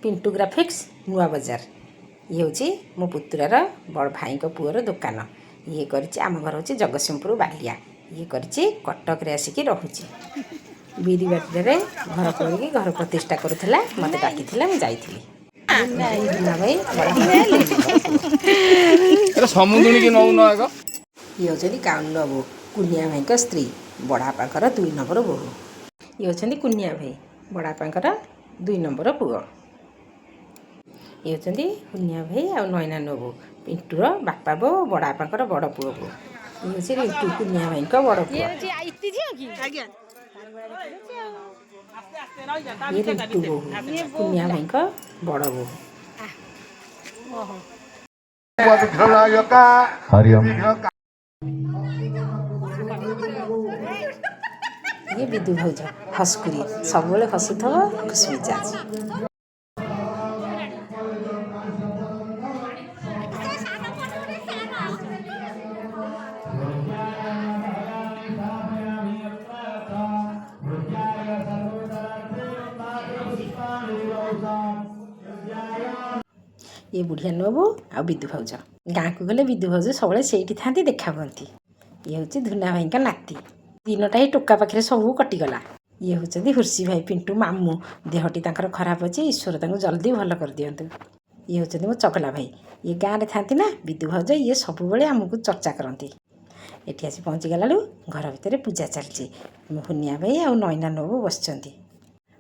Pintu graphics, ନୂଆ ବଜାର। ଇଏ ହେଉଛି ମୋ ପୁତୁରାର ବଡ଼ ଭାଇଙ୍କ ପୁଅର ଦୋକାନ। ଇଏ କରିଛି। ଆମ ଘର ହେଉଛି ଜଗତସିଂହପୁର ବାଲିଆ। ଇଏ କରିଛି, କଟକରେ ଆସିକି ରହୁଛି। ବିରିବାଟିରେ ଘର କରିକି ଘର ପ୍ରତିଷ୍ଠା କରୁଥିଲା, ମୋତେ ଡାକିଥିଲା, ମୁଁ ଯାଇଥିଲି। ଧୁନା ଭାଇ, ବଡ଼ ଭାଇ। ଏଟା ସମୁଦୁଣିକି ନଉନ ଆଗ। ଇଏ ହେଉଛନ୍ତି କାଉନ ବୋହୂ, କୁନିଆ ଭାଇଙ୍କ ସ୍ତ୍ରୀ, ବଡ଼ବାପାଙ୍କର 2 ନମ୍ବର ବୋହୂ। ଇଏ ହେଉଛନ୍ତି କୁନିଆ ଭାଇ, ବଡ଼ବାପାଙ୍କର 2 ନମ୍ବର ପୁଅ। ଇଏ ହେଉଛନ୍ତି କୁନିଆ ଭାଇ ଆଉ ନୟନା ବୋହୂ, ପିଣ୍ଟୁର ବାପା ବୋଉ, ବଡ଼ବାପାଙ୍କର ବଡ଼ ପୁଅ ବୋହୂ। ଇଏ ହେଉଛି ରିଣ୍ଟୁ, କୁନିଆ ଭାଇଙ୍କ ବଡ଼ ପୁଅ। ଆଜ୍ଞା। ଇଏ ରିଣ୍ଟୁ ବୋହୂ, କୁନିଆ ଭାଇଙ୍କ ବଡ଼ ବୋହୂ। ହରିଓମ। ଇଏ ବିଦୁ ଭାଉଜ, ହସ୍କୁରି, ସବୁବେଳେ ହସୁଥିବ, ଖୁସମିଜାଜ। ଇଏ ବୁଢ଼ିଆ ନୂଆ ବୋଉ ଆଉ ବିଦୁ ଭାଉଜ। ଗାଁକୁ ଗଲେ ବିଦୁ ଭାଉଜ ସବୁବେଳେ ସେଇଠି ଥାନ୍ତି, ଦେଖା ହୁଅନ୍ତି। ଇଏ ହେଉଛି ଧୁନା ଭାଇଙ୍କ ନାତି। ଦିନଟା ଏଇ ଟୋକା ପାଖରେ ସବୁ କଟିଗଲା। ଇଏ ହେଉଛନ୍ତି ହୁର୍ସି ଭାଇ, ପିଣ୍ଟୁ ମାମୁଁ। ଦେହଟି ତାଙ୍କର ଖରାପ ଅଛି, ଈଶ୍ୱର ତାଙ୍କୁ ଜଲ୍ଦି ଭଲ କରିଦିଅନ୍ତୁ। ଇଏ ହେଉଛନ୍ତି ମୋ ଚଗଲା ଭାଇ। ଇଏ ଗାଁରେ ଥାନ୍ତି ନା, ବିଦୁ ଭାଉଜ ଇଏ ସବୁବେଳେ ଆମକୁ ଚର୍ଚ୍ଚା କରନ୍ତି। ଏଠି ଆସି ପହଞ୍ଚିଗଲା ବେଳକୁ ଘର ଭିତରେ ପୂଜା ଚାଲିଛି। ହୁନିଆ ଭାଇ ଆଉ ନଇନା ନବୁ ବସିଛନ୍ତି।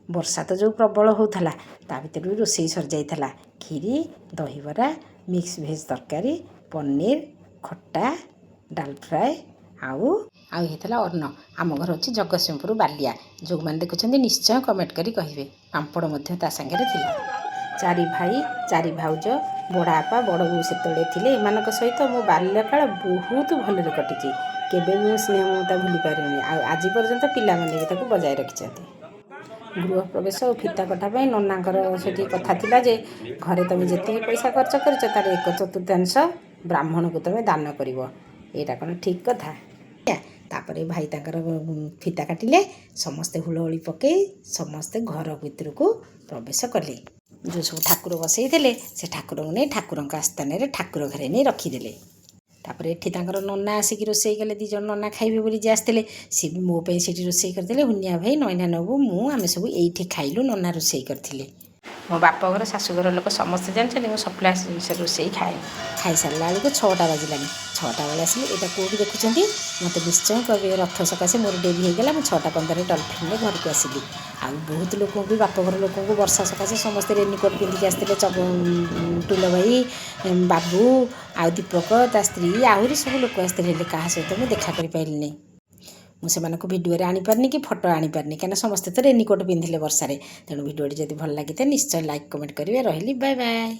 ବର୍ଷା ତ ଯେଉଁ ପ୍ରବଳ ହେଉଥିଲା, ତା ଭିତରେ ବି ରୋଷେଇ ସରିଯାଇଥିଲା। କ୍ଷୀରି, ଦହିବରା, ମିକ୍ସ ଭେଜ୍ ତରକାରୀ, ପନିର, ଖଟା, ଡାଲ ଫ୍ରାଏ ଆଉ ହେଇଥିଲା ଅନ୍ନ। ଆମ ଘର ହେଉଛି ଜଗତସିଂହପୁର ବାଲିଆ। ଯେଉଁମାନେ ଦେଖୁଛନ୍ତି, ନିଶ୍ଚୟ କମେଣ୍ଟ କରି କହିବେ। ପାମ୍ପଡ଼ ମଧ୍ୟ ତା ସାଙ୍ଗରେ ଥିଲା। ଚାରି ଭାଇ, ଚାରି ଭାଉଜ, ବଡ଼ ବାପା, ବଡ଼ ବୋଉ ସେତେବେଳେ ଥିଲେ। ଏମାନଙ୍କ ସହିତ ମୋ ବାଲ୍ୟକାଳ ବହୁତ ଭଲରେ କଟିଛି। କେବେ ବି ମୁଁ ସ୍ନେହ ମମତା ଭୁଲି ପାରିନି ଆଉ ଆଜି ପର୍ଯ୍ୟନ୍ତ ପିଲାମାନେ ବି ତାକୁ ବଜାୟ ରଖିଛନ୍ତି। ଗୃହ ପ୍ରବେଶ ଓ ଫିତା କଟା ପାଇଁ ନନାଙ୍କର ସେଠି କଥା ଥିଲା ଯେ ଘରେ ତୁମେ ଯେତିକି ପଇସା ଖର୍ଚ୍ଚ କରିଛ, ତାର ଏକ ଚତୁର୍ଥାଂଶ ବ୍ରାହ୍ମଣକୁ ତୁମେ ଦାନ କରିବ। ଏଇଟା କ'ଣ ଠିକ୍ କଥା? ତାପରେ ଭାଇ ତାଙ୍କର ଫିତା କାଟିଲେ। ସମସ୍ତେ ହୁଳହୁଳି ପକେଇ ସମସ୍ତେ ଘର ଭିତରକୁ ପ୍ରବେଶ କଲେ। ଯେଉଁ ସବୁ ଠାକୁର ବସେଇଥିଲେ, ସେ ଠାକୁରଙ୍କୁ ନେଇ ଠାକୁରଙ୍କ ଆସ୍ଥାନରେ ଠାକୁର ଘରେ ନେଇ ରଖିଦେଲେ। ତାପରେ ଏଠି ତାଙ୍କର ନନା ଆସିକି ରୋଷେଇ କଲେ। ଦୁଇ ଜଣ ନନା ଖାଇବେ ବୋଲି ଯିଏ ଆସିଥିଲେ, ସେ ବି ମୋ ପାଇଁ ସେଇଠି ରୋଷେଇ କରିଥିଲେ। ହୁନିଆ ଭାଇ, ନଇନା ନବୁ, ମୁଁ, ଆମେ ସବୁ ଏଇଠି ଖାଇଲୁ। ନନା ରୋଷେଇ କରିଥିଲେ। ମୋ ବାପଘର ଶାଶୁଘର ଲୋକ ସମସ୍ତେ ଜାଣିଛନ୍ତି, ମୁଁ ସପ୍ଲାଏ ଜିନିଷ ରୋଷେଇ ଖାଏ। ଖାଇସାରିଲା ବେଳକୁ 6ଟା ବାଜିଲାଣି। 6ଟା ବେଳେ ଆସିଲି। ଏଇଟା କେଉଁଠି ଦେଖୁଛନ୍ତି, ମୋତେ ନିଶ୍ଚୟ କହିବେ। ରଥ ସକାଶେ ମୋର ଡେରି ହେଇଗଲା। ମୁଁ 6ଟା 15ରେ ଡଲଫିନ୍ରେ ଘରକୁ ଆସିଲି। ଆଉ ବହୁତ ଲୋକଙ୍କୁ ବି, ବାପଘର ଲୋକଙ୍କୁ, ବର୍ଷା ସକାଶେ ସମସ୍ତେ ରେନିକୋଟ୍ ପିନ୍ଧିକି ଆସିଥିଲେ। ଟୁଲ ଭାଇ, ବାବୁ ଆଉ ଦୀପକ, ତା ସ୍ତ୍ରୀ, ଆହୁରି ସବୁ ଲୋକ ଆସିଥିଲେ। ହେଲେ କାହା ସହିତ ମୁଁ ଦେଖା କରିପାରିଲିନି। ମୁଁ ସେମାନଙ୍କୁ ଭିଡ଼ିଓରେ ଆଣିପାରିନି କି ଫଟୋ ଆଣିପାରିନି, କାହିଁକିନା ସମସ୍ତେ ତ ରେନିକୋଟ୍ ପିନ୍ଧିଲେ ବର୍ଷାରେ। ତେଣୁ ଭିଡ଼ିଓଟି ଯଦି ଭଲ ଲାଗିଥାଏ, ନିଶ୍ଚୟ ଲାଇକ୍, କମେଣ୍ଟ କରିବେ। ରହିଲି, ବାଏ ବାଏ।